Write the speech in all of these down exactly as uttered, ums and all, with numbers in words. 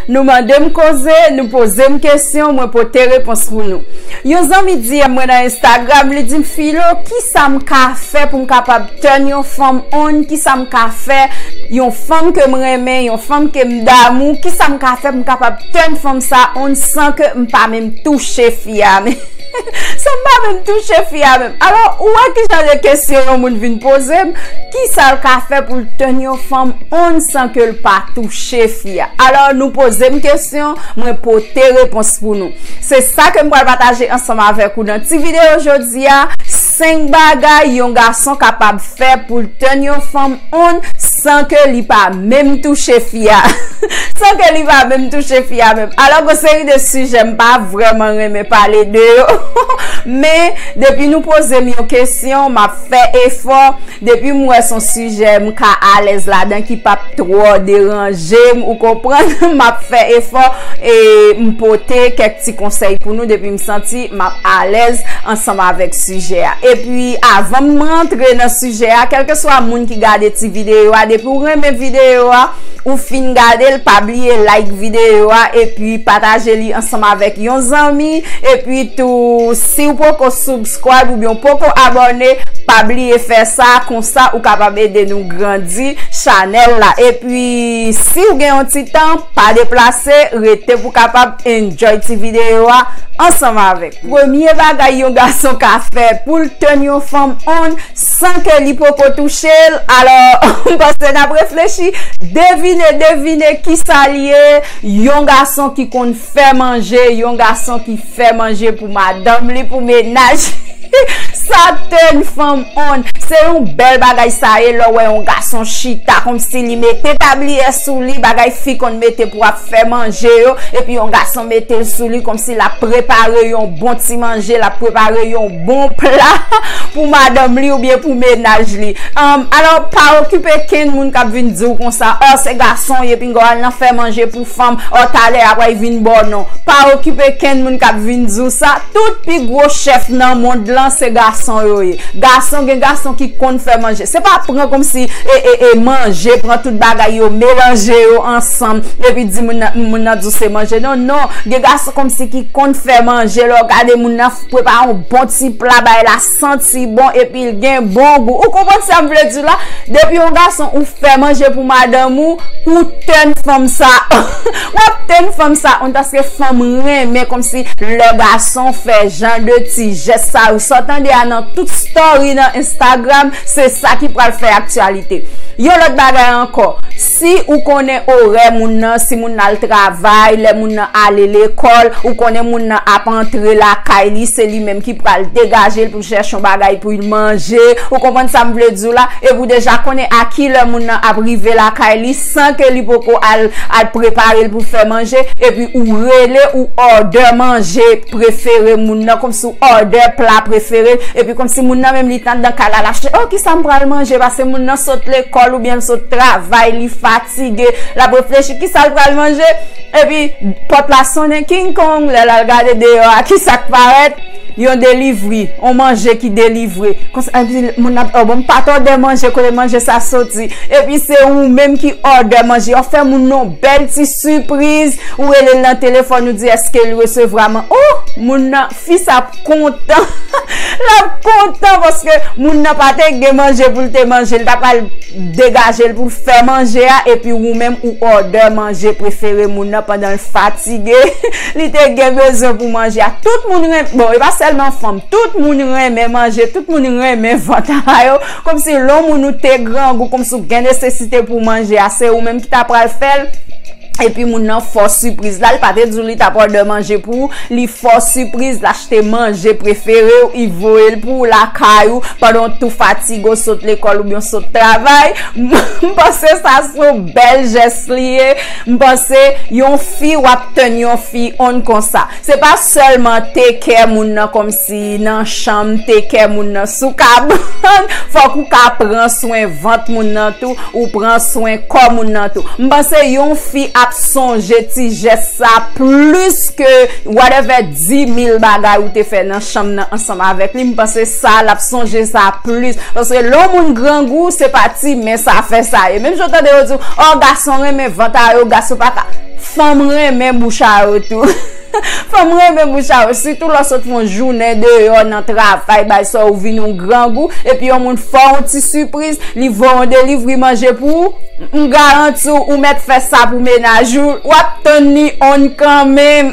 Nou mande m koze, nou poze m kesyon, mwen pote repons pou nou. Yon zanmi D M mwen nan Instagram, li di m, "Filo, kisa m ka fè pou m kapab turn yon fanm on? Kisa m ka fè, yon fanm ke m renmen, yon fanm ke m damou, kisa m ka fè pou m kapab turn fanm sa on san ke m pa menm touche fi a?" Men, san m pa menm touche fi a menm. Alò, ou wè ki jan de kesyon yon moun vin poze m? Kisa l ka fè pou l turn yon fanm on san ke l pa touche fi a? Alò, nou poze m kesyon, mwen pote repons pou nou. Se sa ke m pral pataje ansanm avèk ou nan ti videyo jodi a. Senk bagay yon gason kapab fè pou l turn yon fanm on san ke li pa menm touche fi a. San ke li pa menm touche fi a menm. Alò, gon seri de sijè m pa vrèman renmen pale de yo. Men, depi nou poze m yon kesyon, m ap fè efò. Depi m wè s on sijè m ka alèz ladan, ki p ap twò deranje m, ou konprann, m ap fè efò e m pote kèk ti konsèy pou nou depi m santi m ap alèz ansanm avèk sijè a. Epi, avan m rantre nan sijè a, kèlkeswa moun ki gade ti videyo a, depi w renmen videyo a, ou fin gade l, pa bliye like videyo a, epi pataje li ansanm avèk yon zanmi, epi tou, si w poko subscribe oubyen w poko abòne, pa bliye fè sa, konsa ou kapab ede nou grandi chanèl la. Epi, si w gen yon ti tan, pa deplase, rete pou w kapab enjoy ti videyo a ansanm avèk. Premye bagay yon gason ka fè pou l turn yon fanm on san ke li poko touche l. Alò, m panse n ap reflechi, devine, devine kisa l ye, yon gason ki konn fè manje, yon gason ki fè manje pou madanm li, pou mennaj li. Sa turn fanm on. Se yon bèl bagay sa ye lè w wè yon gason chita kòmsi li mete tabliyè sou li, bagay fi konn mete pou ap fè manje yo, epi yon gason mete l sou li kòmsi l ap prepare yon bon ti manje, l ap prepare yon bon pla pou madanm li oubyen pou mennaj li. Um, alò, pa okipe kenn moun k ap vin di w konsa, "Ò, se gason w ye, pinga w al nan fè manje pou fanm, ò, talè a pral vin ba w non." Pa okipe kenn moun k ap vin di w sa. Tout pi gwo chèf nan mond lan, se gason yo ye. Gason, gen gason ki konn fè manje. Se pa pran kòmsi e, e, e manje, pran tout bagay yo, melanje yo ansanm, epi di moun nan, moun nan di w se manje. Non, non. Gen gason kòmsi ki konn fè manje. Lè w gade moun nan f-, prepare yon bon ti pla, bagay la santi bon, epi l gen bon gou. Ou konprann sa m vle di w la? Depi yon gason ou fè manje pou madanm ou, ou turn fanm sa. W ap turn fanm sa on paske fanm renmen kòmsi lè gason fè jan de ti jès sa yo. Sa w tande a nan tout story nan Instagram, se sa ki pral fè aktyalite. Yon lòt bagay ankò, si ou konnen orè moun nan, si moun nan al travay, lè moun nan ale lekòl, ou konnen moun nan ap antre lakay li, se li menm ki pral degaje l pou l chèche yon bagay pou l manje. Ou konprann sa m vle di w la? Epi w deja konnen a ki lè moun nan ap rive lakay li san ke li poko al, al prepare l pou fè manje. Epi ou rele, ou order manje prefere moun nan, kòmsi w order pla prefere l. Epi kòmsi moun nan menm li t anndan kay la, l ap chèche, "Oh, kisa m pral manje?" Paske moun nan sot lekòl oubyen l sot travay, li fatige, l ap reflechi kisa l pral manje. Epi pòt la sonnen, king kong, lè l al gade deyò a, kisa k parèt? Yon delivri, yon manje ki delivre. Konsa, epi moun nan ap, "Oh, bon, m pa t òdè manje, kote manje sa soti?" Epi se ou menm ki òdè manje. Yo fè moun nan yon bèl ti sipriz. Ou rele l nan telefòn, ou di, "Èske l resevwa man-?" Oh, moun nan, fi sa ap kontan. L ap kontan paske moun nan pa te gen manje pou l te manje. Li ta pral degaje l pou l fè manje a, epi ou menm ou òdè manje prefere moun nan pandan l fatige. Li te gen bezwen pou manje a. Tout moun renmen, bon, e pa sèlman fanm, tout moun renmen manje, tout moun renmen vant a yo. Kòmsi lè yon moun ou te grangou, kòmsi w gen nesesite pou manje a, se ou menm ki ta pral fè l. Epi moun nan fè w sipriz la, li pa te di w li t ap òdè manje pou ou, li fè w sipriz, l achte manje prefere w, li voye l pou ou lakay ou, pandan w tou fatige, w sot lekòl oubyen w sot travay. M panse sa se yon bèl jès li ye. M panse yon fi, w ap turn yon fi on konsa. Se pa sèlman take care moun nan kòmsi nan chanm, take care moun nan sou kabann. Fòk ou ka pran swen vant moun nan tou, ou pran swen kò moun nan tou. M panse yon fi Sonje ti jès sa plis ke whatever dis mil bagay ou te fè nan chanm nan ansanm avèk li. M panse sa, l ap sonje sa plis. Paske lè yon moun grangou, se pa ti men sa fè sa ye. Menm jan w tande yo di, ò, gason renmen vant a yo, gason pa ka. Fanm renmen bouch a yo tou. Fanm renmen bouch a yo. Sitou lè w sot fè yon jounen deyò nan travay, bay sa ou vin yon grangou, epi yon moun fè w yon ti sipriz, li voye yon delivri manje pou ou, m garanti w, ou mèt fè sa pou mennaj ou, w ap tann li on kanmenm.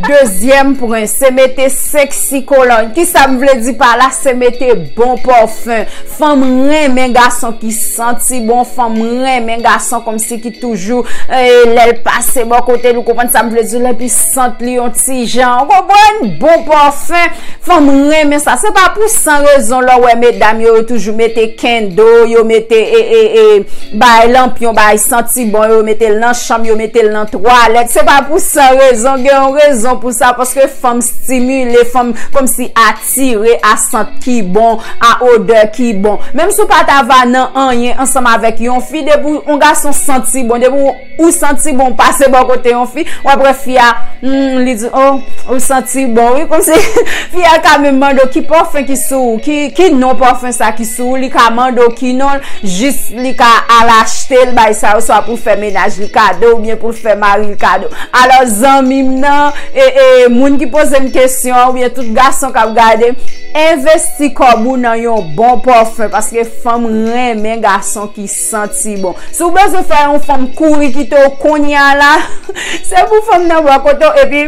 Dezyèm pwen, se mete sexy cologne. Kisa m vle di pa la? Se mete bon pòfen. Fanm renmen gason ki santi bon. Fanm renmen gason kòmsi ki toujou, eh, lè l pase bò kote l, ou konprann sa m vle di w, lè epi sant li yon ti jan. Ou konprann? Bon pòfen. Fanm renmen sa. Se pa pou san rezon lè w wè medam yo, yo toujou mete kendo, yo mete, e, e, e, bay lanpyon, bay santi bon, yo mete l nan chanm, yo mete l nan twalèt. Se pa pou san rezon, gen yon rezon pou sa, paske fanm stimile, fanm kòmsi atire a sant ki bon, a odè ki bon. Menm si w pa ta va nan anyen ansanm avèk yon fi, depi yon gason santi bon, depi ou santi bon, pase bò kote yon fi, w ap wè fi a, hmm, li di, oh, ou santi bon, wi, kòmsi fi a ka menm mande w ki pòfen ki sou ou, ki, ki non pòfen sa ki sou ou, li ka mande w ki non l, jis li ka al achte l, bay sa yo, swa pou fè mennaj li kado, oubyen pou l fè mari l kado. Alò, zanmi m nan, e, e, moun ki poze m kesyon an, oubyen tout gason k ap gade m, envesti kòb ou nan yon bon pòfen, paske fanm renmen gason ki santi bon. Si w bezwen fè yon fanm kouri kite w kounye a la, se pou fanm nan bò kote w, epi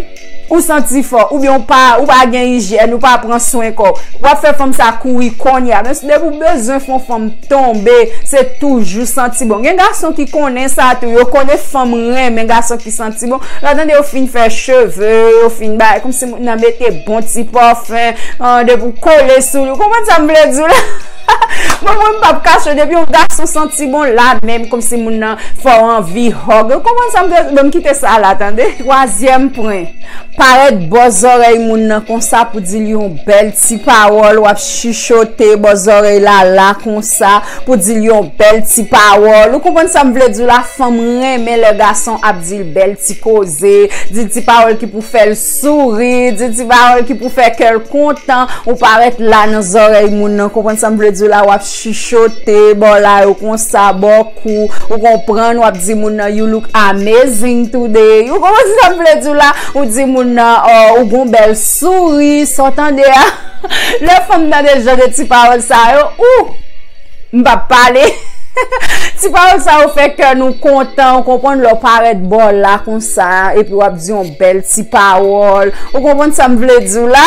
ou santi fò, oubyen w pa, ou pa gen ijyèn, ou pa pran swen kò w. W ap fè fanm sa kouri kounye a. Men depi w bezwen fè yon fanm tonbe, se toujou santi bon. Gen gason ki konnen sa tou, yo konnen fanm renmen gason ki santi bon. Lè w tande yo fin fè cheve, yo fin bay, kòmsi moun nan mete bon ti pòfen, ah, depi w kole sou li. Ou konprann sa m vle di w la? Bon, mwen, m p ap kache, depi yon gason santi bon la menm, kòmsi moun nan fè w anvi hug. Ou konprann sa m vle di w? Bon, m kite sa la, tande. Twazyèm pwen, parèt bò zòrèy moun nan konsa pou di l yon bèl ti pawòl, w ap chichote bò zòrèy la la konsa pou di l yon bèl ti pawòl. Ou konprann sa m vle di w la? Fanm renmen lè gason ap di l bèl ti koze, di l ti pawòl ki pou fè l souri, di l ti pawòl ki pou fè kè l kontan. Ou parèt la nan zòrèy moun nan, konprann sa m vle di w la, w ap chichote bò la yo konsa, bò kou, ou konprann, w ap di moun nan, you look amazing today. Ou konprann sa m vle di w la? Ou di moun nan, oh, ou gon bèl souri, sa w tande a? Lè fanm tande jan de ti pawòl sa yo, ou, m p ap pale. Ti pawòl sa yo fè kè nou kontan, ou konprann, lè w parèt bò la konsa, epi w ap di yon bèl ti pawòl. Ou konprann sa m vle di w la?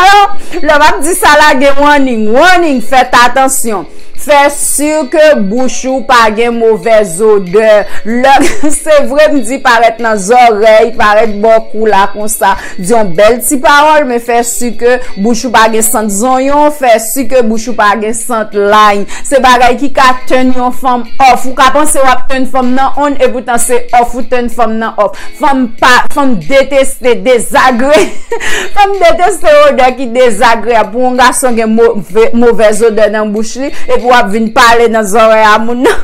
Alò, lè m ap di sa la, gen warning, warning, fèt atansyon. Fè si ke bouch ou pa gen movèz odè. Lè, se vre m di parèt nan zòrèy, parèt bò kou la konsa. Di yon bèl ti pawòl, men fè si ke bouch ou pa gen sant zonyon, fè si ke bouch ou pa gen sant lay. Se bagay ki ka turn yon fanm off. Ou ka panse w ap turn fanm nan on, epoutan se off ou turn fanm nan off. Fanm pa, fanm deteste dezagre. Fanm deteste odè ki dezagreyab. Pou yon gason gen move, movèz odè nan bouch li, epi w ap vin pale nan zòrèy a moun nan.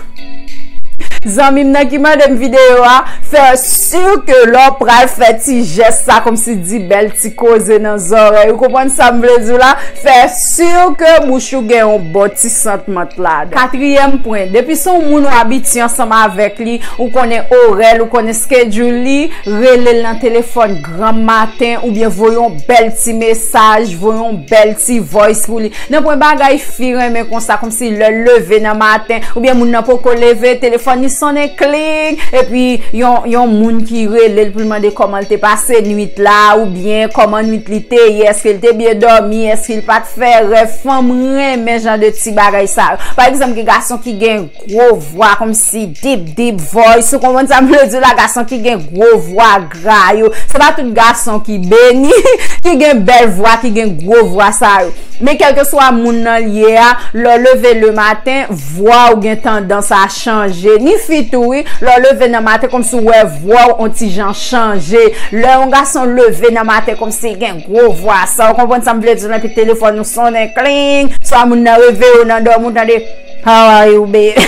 Zanmi m nan ki mande m videyo a, fè si ke lè w pral fè ti jès sa, kòmsi di bèl ti koze nan zòrèy. Ou konprann sa m vle di w la? Fè si ke bouch ou gen yon bon ti sant mant ladan. Katriyèm pwen, depi se yon moun ou abitye ansanm avèk li, ou konnen orè l, ou konnen schedule li, rele l nan telefòn granm maten, oubyen voye yon bèl ti mesaj, voye yon bèl ti voice pou li. Nanpwen bagay fi renmen konsa, kòmsi lè l leve nan maten, oubyen moun nan poko leve, telefòn li sonnen kling, epi yon, yon moun ki rele l pou l mande kòman l te pase nwit la, oubyen kòman nwit li te ye, èske l te byen dòmi, èske l pa t fè rèv. Fanm renmen jan de ti bagay sa yo. Pa egzanp, gen gason ki gen gwo vwa, kòmsi deep, deep voice. Ou konprann sa m vle di w la, gason ki gen gwo vwa gra yo. Se pa tout gason ki beni, ki gen bèl vwa, ki gen gwo vwa sa yo. Men kèlkeswa moun nan l ye a, lè w leve le maten, vwa w gen tandans a chanje. Ni fi tou wi, lè w leve nan maten, kòmsi w wè vwa w on ti jan chanje. Lè yon gason leve nan maten, kòmsi l gen gwo vwa sa, ou konprann sa m vle di w la, epi telefòn ou sonnen kling, swa moun nan reveye w nan dòmi, ou tande, how are you, babe?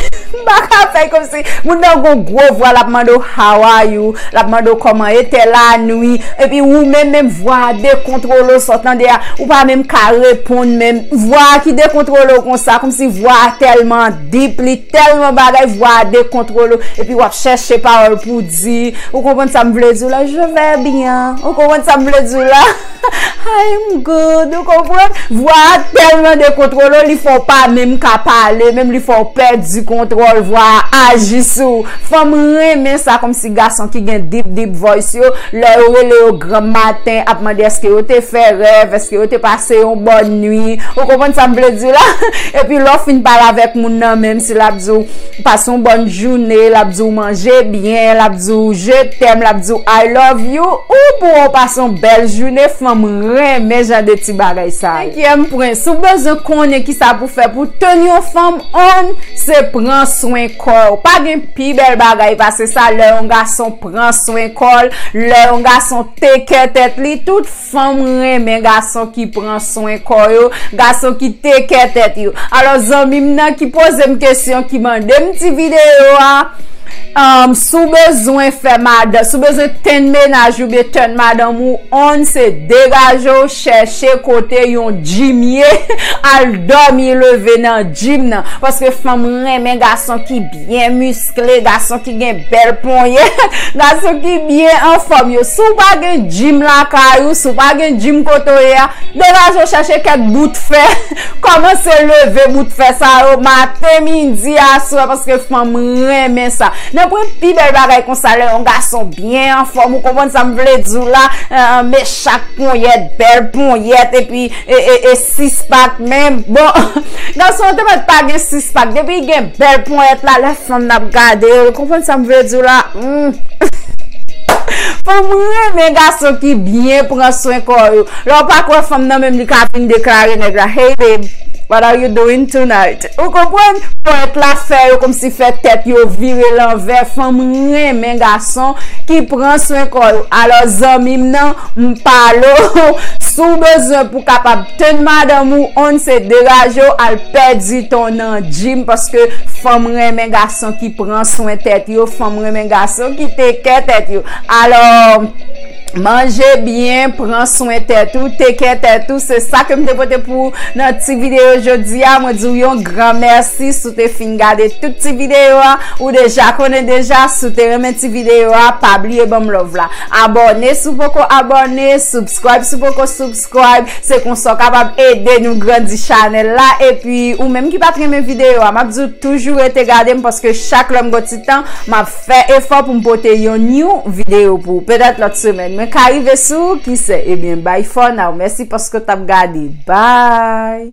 Pa ka fè kòmsi moun nan gon gwo vwa, l ap mande w, "How are you?" L ap mande w kòman e te lanwi. Epi ou menm, menm vwa a dekontwole w, sa w tande a, ou pa menm ka reponn menm. Vwa a ki dekontwole w konsa, kòmsi vwa a tèlman deep, li tèlman bagay, vwa a dekontwole w. Epi w ap chèche pawòl pou di. Ou konprann sa m vle di w la? Je vais bien. Ou konprann sa m vle di w la? I'm good, ou konprann? Vwa a tèlman dekontwole w, li fè w pa menm ka pale, menm li fè w pèdi kontwòl vwa a aji sou ou. Fanm renmen sa, kòmsi gason ki gen deep, deep voice yo, lè yo rele yo granm maten, ap mande èske yo te fè rèv, èske yo te pase yon bòn nwi. Ou konprann sa m vle di la? Epi lè w fin pale avèk moun nan, menm si l ap di w, pase yon bòn jounen, l ap di w manje byen, l ap di w je t'aime, l ap di w I love you, ou pou w pase yon bèl jounen, fanm renmen jan de ti bagay sa yo. Senkyèm pwen, si w bezwen konnen kisa pou fè pou tenn yon fanm on, se pran swen kò w. Pa gen pi bèl bagay pase sa, lè yon gason pran swen kò l, lè yon gason take care tèt li, tout fanm renmen gason ki pran swen kò yo, gason ki take care tèt yo. Alò, zanmi m nan ki poze m kesyon, ki mande m ti videyo a, um, si w bezwen fè madanm, si w bezwen tenn mennaj ou byen tenn madanm ou on, se degaje w, chèche kote yon gym ye, al dòmi, leve nan gym nan. Paske fanm renmen gason ki byen miskle, gason ki gen bèl ponyèt, gason ki byen anfòm yo. Si w pa gen gym lakay ou, si w pa gen gym kote w ye a, degaje w chèche kèk bout fè. Kòmanse leve bout fè sa yo maten, midi, aswè, paske fanm renmen sa. Nanpwen pi bèl bagay konsa lè yon gason byen anfòm, ou konprann sa m vle di w la, eh, mechak ponyèt, bèl ponyèt, epi e, e, e six pack menm. Bon, gason an te mèt pa gen six pack. Depi l gen bèl ponyèt la, lè fanm nan ap gade yo, ou konprann sa m vle di w la? Hmm. Fanm renmen gason ki byen pran swen kò yo. Lè w pa kwè fanm nan menm li ka vin deklare nèg la, "Hey babe, what are you doing tonight?" Ou konprann? Ponyèt la fè yo kòmsi fè tèt yo vire lanvè. Fanm renmen gason ki pran swen kò yo. Alò, zanmi m nan, m pale w, si w bezwen pou kapab tenn madanm ou on, se degaje w, al pèdi tan w nan gym, paske fanm renmen gason ki pran swen tèt yo, fanm renmen gason ki take care tèt yo. Alò, manje byen, pran swen tèt ou, take care tèt ou, se sa ke m te pote pou ou nan ti videyo jodi a. Mwen di w yon gran mèsi si w te fin gade tout ti videyo a. Ou deja konnen deja, si w te renmen ti videyo a, pa bliye ban m love la. Abòne si w poko abòne, subscribe si w poko subscribe. Se konsa w kapab ede nou grandi chanèl la. Epi, ou menm ki pa t renmen videyo a, m ap di w toujou rete gade m, paske chak lè m gon ti tan, m ap fè efò pou m pote yon new videyo pou ou. Petèt lòt semèn, mwen ka rive sou ou, ki sè? Ebyen, bye for now. Mèsi paske w t ap gade. Bye!